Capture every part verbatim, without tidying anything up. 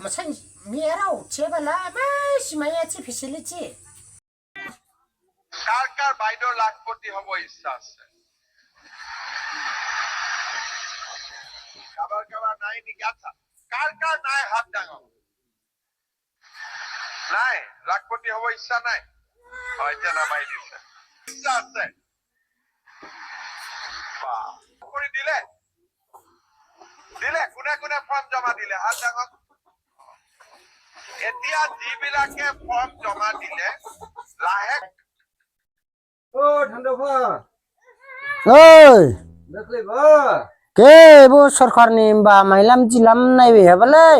Masainjirao thiyabala, masi maya thi facility. কাৰ কাৰ বাইদেউ লাখপতি হ'ব ইচ্ছা আছে? কাৰোবাৰ কাৰোবাৰ নাই নেকি? আচ্ছা, কাৰ কাৰ নাই হাত ডাঙৰ? নাই, লাখপতি হ'ব ইচ্ছা নাই? হয়, এতিয়া নামাৰি দিছে। ইচ্ছা আছে? বাহ। কৰি দিলে? দিলে? কোনে কোনে ফৰ্ম জমা দিলে? হাত ডাঙৰ। এতিয়া যিবিলাকে ফৰ্ম জমা দিলে, লাহে অ, থান্দাফা। Oi. Dakhli ba. Ke, bo sorkar ni ba mailam jilam naibi habalai.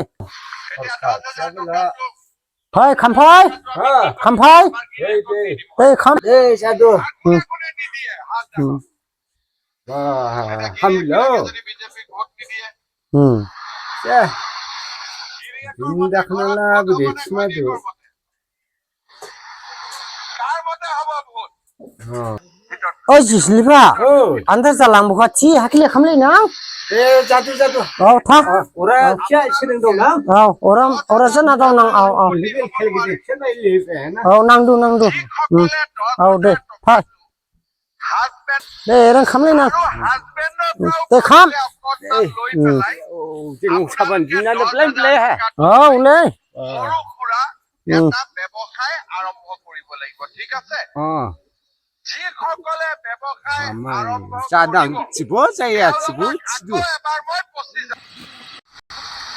Sorkar, sabila. Phai, khamphai. Ha. Khamphai. Dei, dei. Dei, kham. Dei, sadu. Hmm. Hmm. Ba, hamlo. Hmm. Ya. Ini dah kena lah, budi semua tu. Oi, Jislipha. Oi. Anta jalang bukha thi, hakile khamlai nang. Eh, jadu, jadu. Au, tha. Ah, ora, ah, kya sini dong nang? Au, ora, ora sana dong nang, au, au. Level khel gede, sana level hai na. Au, nang du, nang du. Hmm. Au, de, tha. De, erang khamlai nang. Hmm. De, kham. Eh. Hmm. Oh, jing saban jina de plan play hai. Au, le. Ah. Hmm. এটা ব্যৱসায় আৰম্ভ কৰিব লাগিব, ঠিক আছে? অ। যিসকলে ব্যৱসায় আমাৰ আৰম্ভ চাদাং কৰিব, চিবো চাই চিবো তেওঁলোকক চিদু। আকৌ এবাৰ মই পঁচিছ হাজাৰ।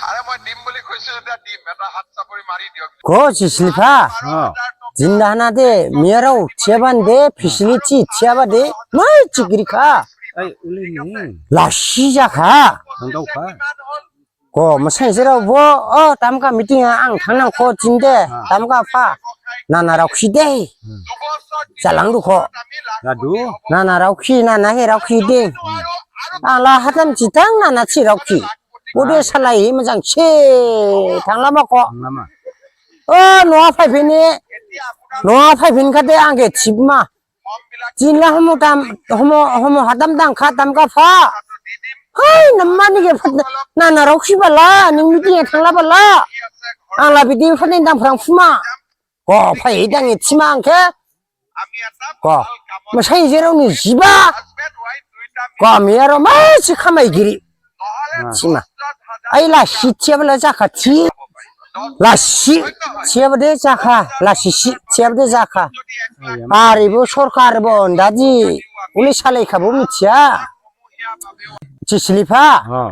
আৰে, মই দিম বুলি কৈছো যেতিয়া দিম, এটা হাত চাপৰি মাৰি দিয়ক। Ko Jislipha? বাৰ হাজাৰ টকা। জিন্দা hana de, miyarao thiyaban de, facility thiyaba de, mai chigri kha. Ai, uli ni. Lasi jakha. Thangdaokha. Kiman hol? Ko, masainjirao bo, o, tamkha meeting ha ang thangnang kho jinde, tamkha pha, nana raokhi de. Hmm. Jalang du kho. Jadu. Nana raokhi, nana he raokhi de. Ang la hatam jithang nana thi raokhi. Bode salai hi majang se, thangla ma kho. Thangla ma. O, noha phaiphin ni, noha phaiphin khade ang khe thipma. Jinla homo tam, homo, homo hatam dang kha tamkha pha. Hai, namani khe pha, nana raokhi bala, ning meeting ha thangla bala. Ang la bidi pha ning dang phrang phuma. Ko, phai dang ithima ang khe. Ko, masainjirao ni jiba. Ko, miyarao masi khamai giri. Sima. Ai lasi thiyaba la jakha thi. Lasi thiyaba de jakha. Lasi si thiyaba de jakha. Ari bo sorkar bo onda di. Uli salai kha bo mithiya. Jislipha. Ha.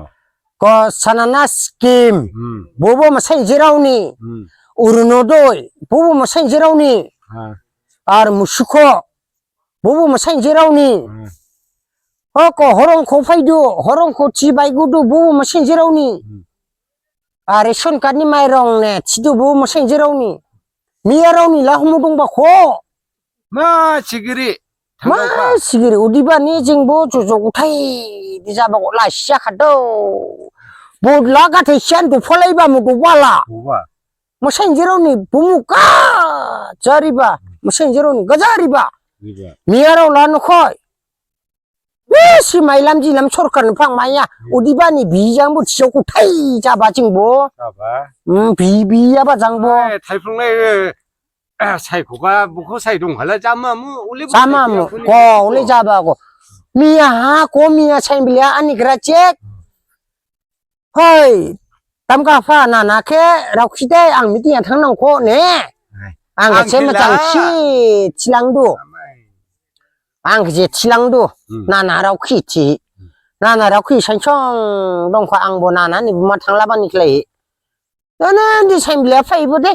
Ko sanana scheme. Hmm. Bobo masainjirao ni. Hmm. Orunodoi. Bobo masainjirao ni. Ha. Ar musukho. Bobo masainjirao ni. Hmm. O ko horong kho phaidu, horong kho thi baigudu, bobo masainjirao ni. Hmm. A ration card ni mairong ne thidu, bobo masainjirao ni. Miyarao ni la homo dongba kho. Ma sigiri. Ma sigiri, odebani jingbo jojok uthai di jaba kho lasi jakha do. Bo la gathai siyan du phalaiba mu du bala. Buba. Masainjirao ni bumu gajariba, masainjirao ni gajariba. Riba. Miyarao la nukhoi. Bisi mailam jilam sorkar ni phang maya. Hmm. Odebani bijang bo jojok uthai jaba jingbo. Jaba. Hmm, bi, biyaba jangbo. Eh, thaiphlung lai, eh, eh, saikhoka, bukho sai dong hala jama mu, uli jama mu, ko, uli jaba ko. Miya ha, ko miya sainbila ani grajek. Hoi, tamkha pha nana khe raokhi de ang meeting ha thangnang kho ne. Hai. Ang khe se majang si thilangdu. Amai. Ang khe se thilangdu. Hmm. Nana raokhi thi. Hmm. Nana raokhi sansong dongkha ang bo nana ni buma thanglabani khlai. Nana di sainbila phaibo de.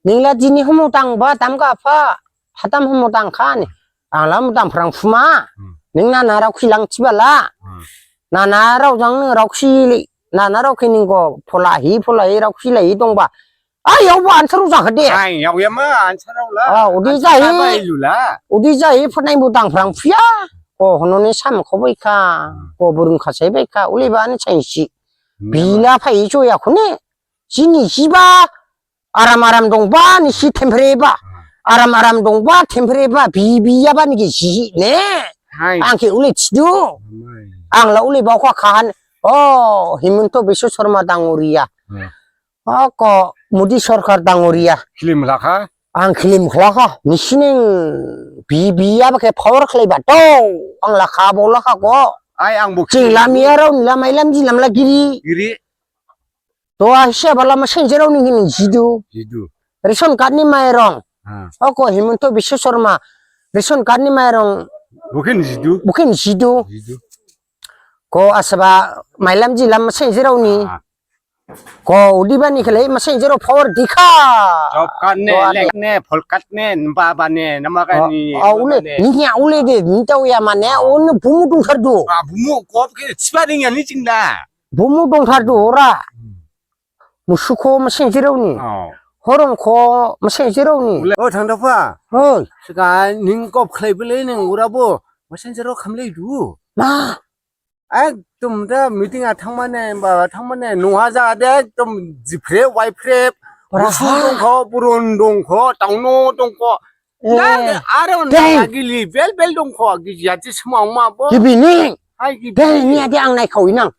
Ningla dini homo dangba tamkha pha. Hatam homo dangkha ni. Ang la homo dang phrang phuma. Hmm. Ning nana raokhi lang thibala. Hmm. Nana rao jang ning raokhi, nana raokhi ning kho phola hi, phola hi raokhi lai hi dongba. Ai, yaoba ansarao jakha de. Ai, yaoyama ansarao la. Ah, udi jahi. Ansarao ba ilu la. Udi jahi phanai bo dang phrang phiya. Ko hono ni sam kho baikha. Hmm. Ko burung khasai baikha. Ulibani sainsi. Hmm. Bila phai joya khone. Jini jiba. Aram aram dongba nisi thempreba. Aram aram dongba thempreba bibiyaba niki ji ne. Hai. Ang khe uli thidu. Amai. Ang la uli baokha khahan. Oh, Himanta Biswa Sarma dang uriya. Hmm. Ako Modi sorkar dangoria. Khlim lakha. Ang khlim khlakha. Nisining B B F khe power khlaiba to. Ang lakha bo lakha ko. Ai ang bo. Jing lamiyarao ni lamai lam ji lam la giri. Giri. To a hisa bala masainjikrao ni hini jidu. Jidu. Ration card ni mairong. Ha. Ako Himanta Biswa Sarma. Ration card ni mairong. Bukhin jidu. Bukhin jidu. Jidu. Ko asaba mailam jilam masainjikrao ni. Ha. Ko odebani khlai masainjikrao power dikha. Job card ne, lek ne, poll card ne, nba ba ne, nama ka ni. O ule, ni ya ule de, ni tau ya mane, o ne bumu dongthardu. Ba bumu kop khe siba ring ya ni jingda. Bumu dongthardu ora. Musukho masainjikrao ni. Horongkho masainjikrao ni. O thangdapha. Hoi. Sika ning kop khlai bele ning ora bo masainjikrao khamlai du. Ma. Ekdom da meeting a thangmane ba thangmane noha ja de ekdom jiphre waiphrep. Busu dongkho, buron dongkho, tangno dongkho. Aro na gili bel bel dongkho giji ati smang ma bo. Gibini. Hai gibi. Dei ni ade ang naikhawi nang.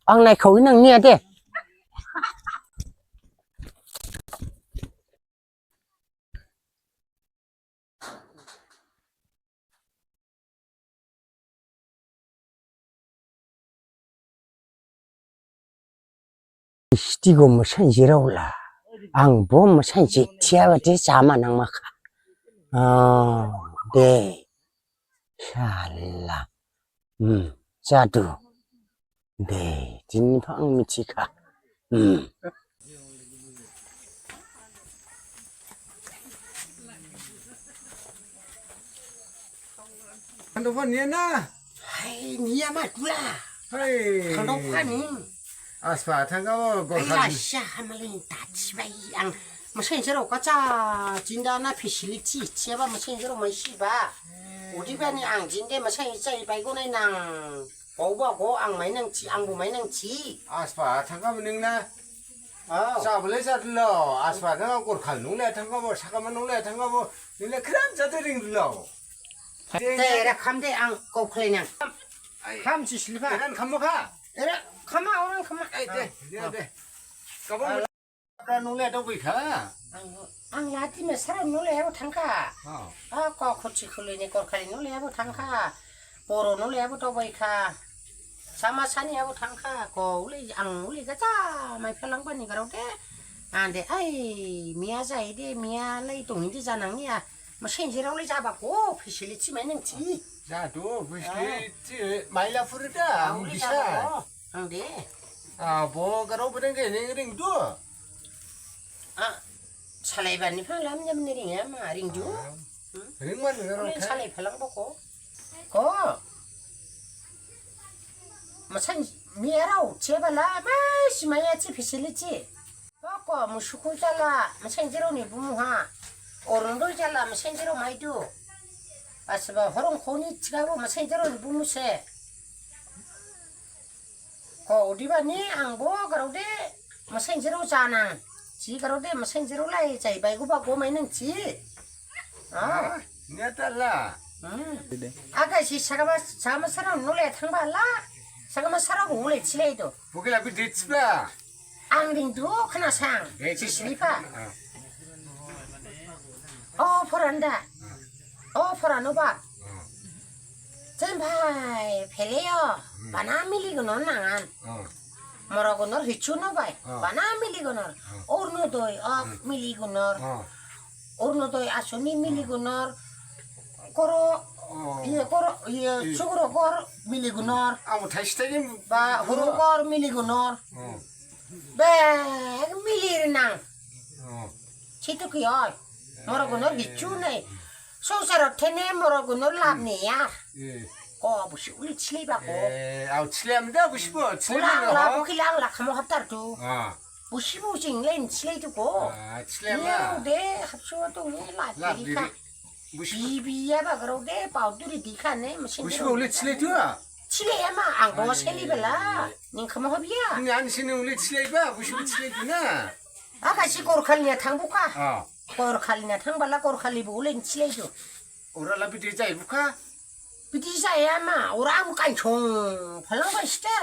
Ang naikhawi nang ni ade. Stigo masainjikrao la. Ang bo masainjik thiyaba de jama nangma kha. Ah, de. Shala. Hmm, jadu. Dei, dini pha ang mithikha. Hmm. Thangdapha niya na? Hai, niya ma dula. Hai. Thangdapha ni. Asba thangkha bo gorkha. Ai, asa hamalin tathi bai ang. Masainjikrao kacha jinda na facility thiyaba masainjikrao maisiba. Odebani ang jinde masainjik jai baigonai nang. Baoba go ang mainang thi, angbo mainang thi. Asba thangkha bo ning na. Sa bole sa dilo. Asba thangkha gorkha nung le thangkha bo, sakama nung le thangkha bo. Ning le khram jate ring dilo. Te era kham de ang kau khlai nang. Kham si slipa. Era kham kha. Era khama orang khama. Ai de, de, de. Kabang Nule daobaikha. Ang, ang lati mesara nule abo thangkha. A ko khochi khulini korkhali nule abo thangkha. Poro nule abo daobaikha. Sama sani abo thangkha. Ko ule ang ule gaja maiphalangbani garao de. Ande ai miya jai de miya lai tonghi de janang niya. Masainjikrao lai jaba ko facility mainang thi. Jadu facility maila phuri da ang bisa. Ang de. A bo garao bedeng khe ning ringdu. A, salaiba ni phalang jam ni ring ya ma ringdu. Ringman garao khe. Salai phalang boko. Ko. Masainjikrao chebala ma simaya chi facility. Boko musuku jala masainjikrao ni bumu ha. Orondoi jala masainjikrao maidu. Asba horong khoni chigabo masainjikrao ni bumu se. Ko odebani angbo garao de masainjikrao janang. Chi garao de masainjikrao lai jai baigoba go mainang chi. A, niya tala. Aga si sagama sama sarao nule thangba la. Sagama sarao bo nule thilaidu. Bokila bi ditsbla. Ang ringdu khnasang. Sislipa. O phoranda. O phorano ba. Jembai pheleyo. Bana mili gono nangan. Moro gonor hichu no bai. Bana mili gonor. Ornodoi o mili gonor. Ornodoi asoni mili gonor. Koro iye koro iye sugro kor mili gonor. Ang thai stai ba huru kor mili gonor. Bek mili rinang. Situ ki oi. Moro gonor hichu nai. Songsaro thene moro gunor lab niya. Ko busi uli chili ba ko. Au chili am da busi bo chili. Ula ula bukila ula khamo haptar tu. Busi bu jing len chili tu ko. Chili am da. De hapsu tu ni lab diri ka. Busi biya ba garo de pau duri dikha ne masin. Busi uli chili tu. Chili ama ang ko seli bela. Ning khamo hapya. Ni an sini uli chili ba busi bu chili tu na. Aga si korkhali na thang buka. Korkhali na thang bala korkhali bu uli chili tu. Ora labi de jai bukha. Bidi jaya ma, ora ang kansong phalang ba sita.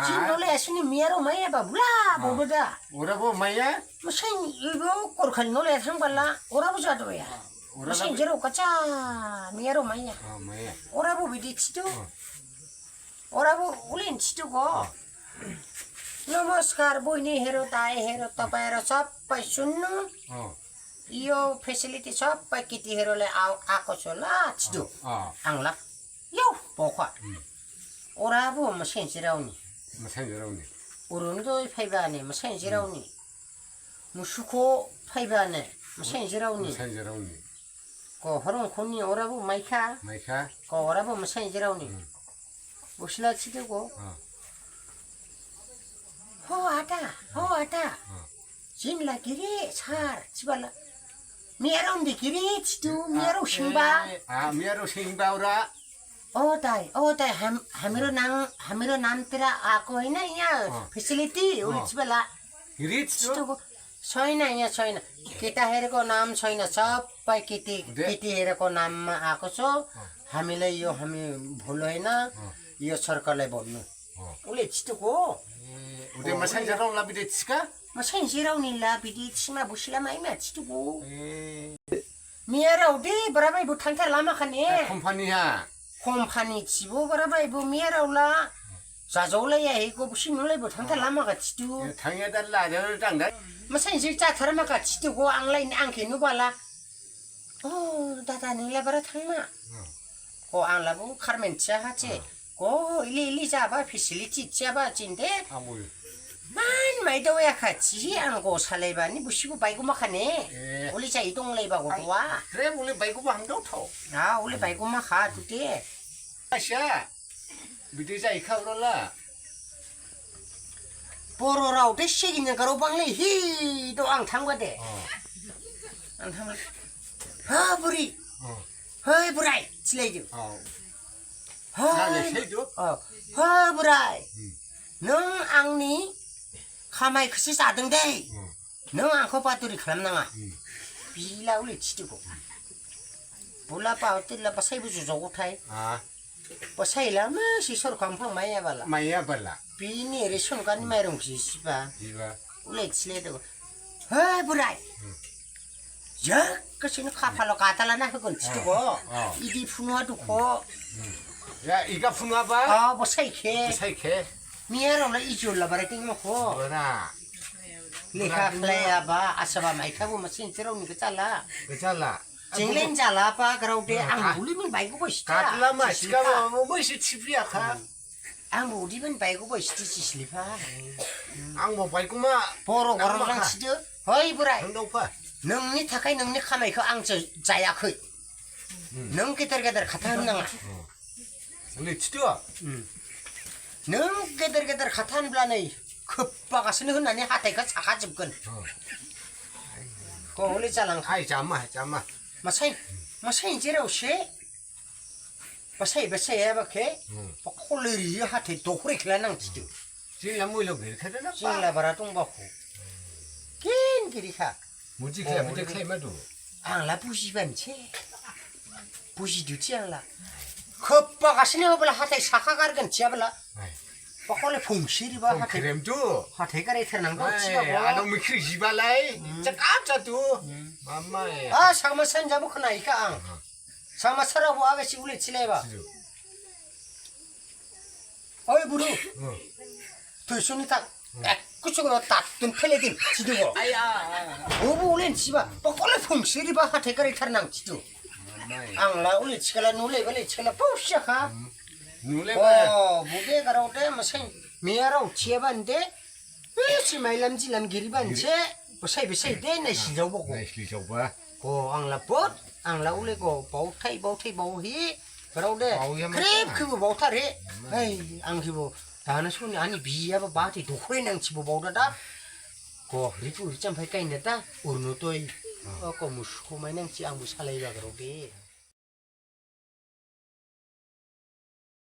Jin nole asini miyarao maya ba bula bobo da. Ora bo maya? Masain ibo korkhali nole thang bala, ora bo jadu ya. Masain jerao kacha, miyarao maya. Ora bo bidi thidu. Ora bo ulin thidu go. Namaskar, boini hero, tai hero, topa hero, sob pai sunnu. Iyo facility sob pai kiti hero le au ako sola thidu. Ang la. Yo, pokha. Ora bo masain jerao ni. Masain jerao ni. Urun doi phaiba ni, masain jerao ni. Musuko phaiba ni, masain jerao ni. Masain jerao ni. Ko horong khoni ora bo maikha. Maikha. Ko ora bo masain jerao ni. Bosla thidu go. Ho ada, ho ada. Jin la giri sar, thibala. Miyarao ndi giri thidu, miyarao singba. A, miyarao singba ora. O dai, o dai, ham, hamiro nang, hamiro nam tera ako hina ya, facility, uli thibala. Giri thidu. Thidu go, soina ya, soina. Kita here ko nam soina, sob pai kiti, kiti here ko nam ma ako so, hamile yo hami bhuloi na, yo sarkar le bonnu. Ule thidu go. Ude masain jerao la bidi thika? Masain jerao ni la bidi thima busila mai ma thidu go. Miyarao de, bora bai bo thangtha lama khane. Company ha. Company thibo bora bai bo miyarao la. Jajao lai ya he go busi nulai bo thangtha lama kha thidu. Thangya da la da thangda. Masain jik cha thar ma kha thidu go ang lai ni ang khe nubala. O, dada ningla bara thangma. Ko ang la bo kharmen cha ha che. Ko ili ili jaba facility jaba chinde. Amul. Man mai do ya kha chi ang go salai ba ni busi bo bai go ma khane. Uli cha idong lai ba go wa. Tre uli bai go ma ham do tho. A, uli bai go ma kha tu te. Asha. Bidi jai kha ura la. Boro rao de sigi nya garao bang le hi do ang thangba de. Ang thangba. Ha buri. Hai burai, thilai du. Hai. Ha burai. Nung angni khamai khasi jadeng de. Nung angkho paturi khalam nanga. Bila uli thidu go. Bula pa hotel la basai bu jujo go thai. Basai la ma si sor kham phang maya bala. Maya bala. Bini ration card ni mairong si siba. Siba. Ule thile do. Hei burai. Ya, kasini khapalo katala na hukun thidu go. Idi phunua du kho. Ya, iga phunua ba? A, basai khe. Basai khe. Miyarao la ijo la bara ting kho. Bara. Lekha khlaiya ba, asaba maikha bo masin jerao ni gajala. Gajala. Jinglen jala pa garao de ang buli min baigo bo sita. Katla ma sika ma mo mo si thiphiya kha. Ang buli min baigo bo sita sisli pa. Ang bo baigo ma. Boro garao lang sida. Hoi burai. Ang dau pa. Nungni thakai nungni khamai kho ang jaya khoi. Nung geter geter khathan nang. Nung geter geter khathan blanai khoppa gasini hunani hathai kha sakha jibgon. Ko holi jalang. Hai jama jama. Masai masai jerao se. Basai basai eba khe. Pakholeri hathai dokhri khla nang thidu. Jingla muilo giri khada na. Jingla bara tong bakho. Kin giri kha. Muji khlai muji khlai ma du. Ang la bujiba nse. Buji du thi ang la. Khoppa gasini bala hathai sakha gargon thiya bala. Pakole phung siri ba hathai. Krem du. Hathai gare ther nang du thiya ba. Ano mikri jiba lai. Chak ap cha du. Mama. A sama san jamu khna ikha ang. Sama sara bo aga si ule thilai ba. Oi buru. Tuisuni tak. Ek kuchuk ro tak tun phele din thidu go. Ai a. Obo ulen siba. Pakole phung siri ba hathai gari thar nang thidu. Ang la ule thikhala nule bale thikhala pausa kha. Nule ba. O buge garao de masai miyarao thiya bande. Bisi mailam jilam giri banse. Basai basai de naisi jao ba ko. Naisi jao ba. Ko ang la bot ang la ule ko bauthai bauthai bauhi. Garao de. Krip khibo bauthar he. Hai ang khibo. Dana suni ani biya ba bati dokhoi nang thibo bauda da. Ko ripu richam phai kain da ta urno toi. O ko musko mai nang thi ang bu salai ba garao de.